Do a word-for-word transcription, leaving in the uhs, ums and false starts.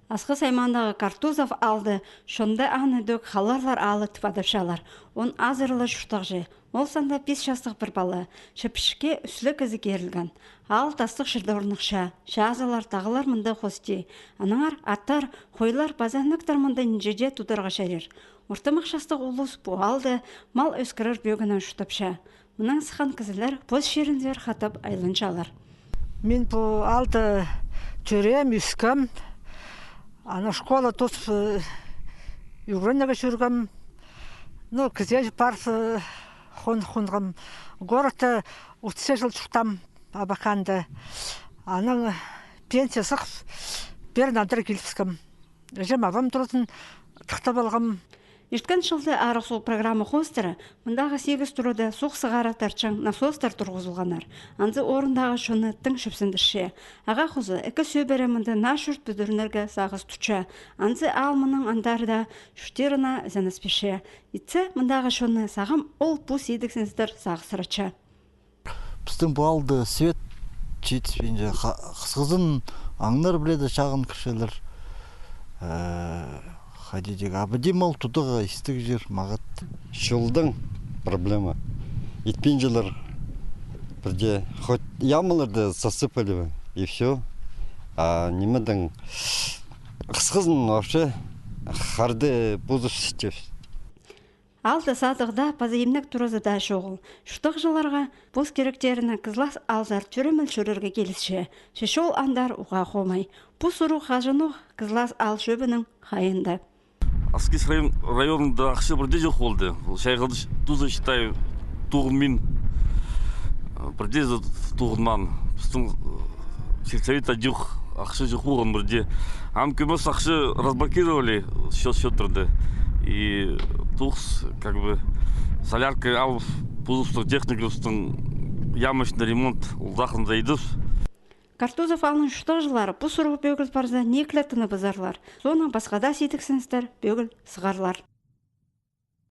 Асхыс аймағындағы Картузов аалды чонда аны ідӧк халларлар аалы тіп адапчалар. Он азыра ла чуртағҷы. Ол санда пис частығ пір пала. Чіпчікке ӱслӱк кізі кирілген. Аал тастығ чирде орныхча. Чазылар, тағлар мында хости. Аннаңар аттар, хойлар паза інектер мында нинҷе дее тударға чарир. Ортымах частығ улус пу аалда мал ӧскірер пӧгінең чуртапча. Мынаң сыххан кізілер пос чирінзер хатап айланчалар. Мин пу аалда тӧреем, ӧскем. Ана школа тоозып, э, ӱгренерге чӧргем. Ну, кізее парып, э, хон-, хонғам. Городта отыс чыл чуртаам, Абаканда. Анаң пенсия сығып, пеер андар килібіскем. Іҷем-абам туразын тыхтап алғам. Ирткен чылда Арығ-суғ программа хоостыра мындағы сигіс турада суғ сығара тартчаң насостар турғызылғаннар. Анзы орындағы чонны тың чӧпсіндірче. Ағаа хоза ікі сӧбіре мында наа чурт пӱдірінерге сағыс тутча. Анзы аал мының андар даа чуртирына ізеніспинче. Итсе, мындағы чонны сағам ол пос идексіністер сағыссыратча. Пістің пу аалда свет читіспинче, ха-, хысхызын аңнар піле дее чағын кірчелер. Э, хайди тігі, абадимал тудығы истіг чир, мағат. Чолдың проблема. Итпинчелер пірдее, хоть ямаларды засыпали бы, и всё. А нимедең, хысхызын вообще харды пузырча. Аалда садығ даа паза имнег туразы даа чоғыл. Чуртағҷыларға пос киректеріне Кызлас аалзар тӧреміл чӧрерге килісче. Че чол андар уғаа хомай. Пу сурығ хаҷанох Кызлас аал чӧбінің хайиинда. Аскиз район-, районында ахча пірдее чох полды. Ол чайғылды ч-, туза, считай, туғынмин. Пірдее за туғынмаан. Пістің, э, сельсовет адюк, ахча чох полған пірдее. Ам кӧмес ахча разблокировали счёт, счёттарды. И тоғыс, как бы, солярка алып, пузыбыстың, техникабыстың ямочный ремонт, ол сағынза идіс. Картузов аалның чуртағҷылары пу сурығ пӧгіл парза, ниик ле тыныбызарлар. Соонаң пасха даа сидіксіністер пӧгіл сығарлар.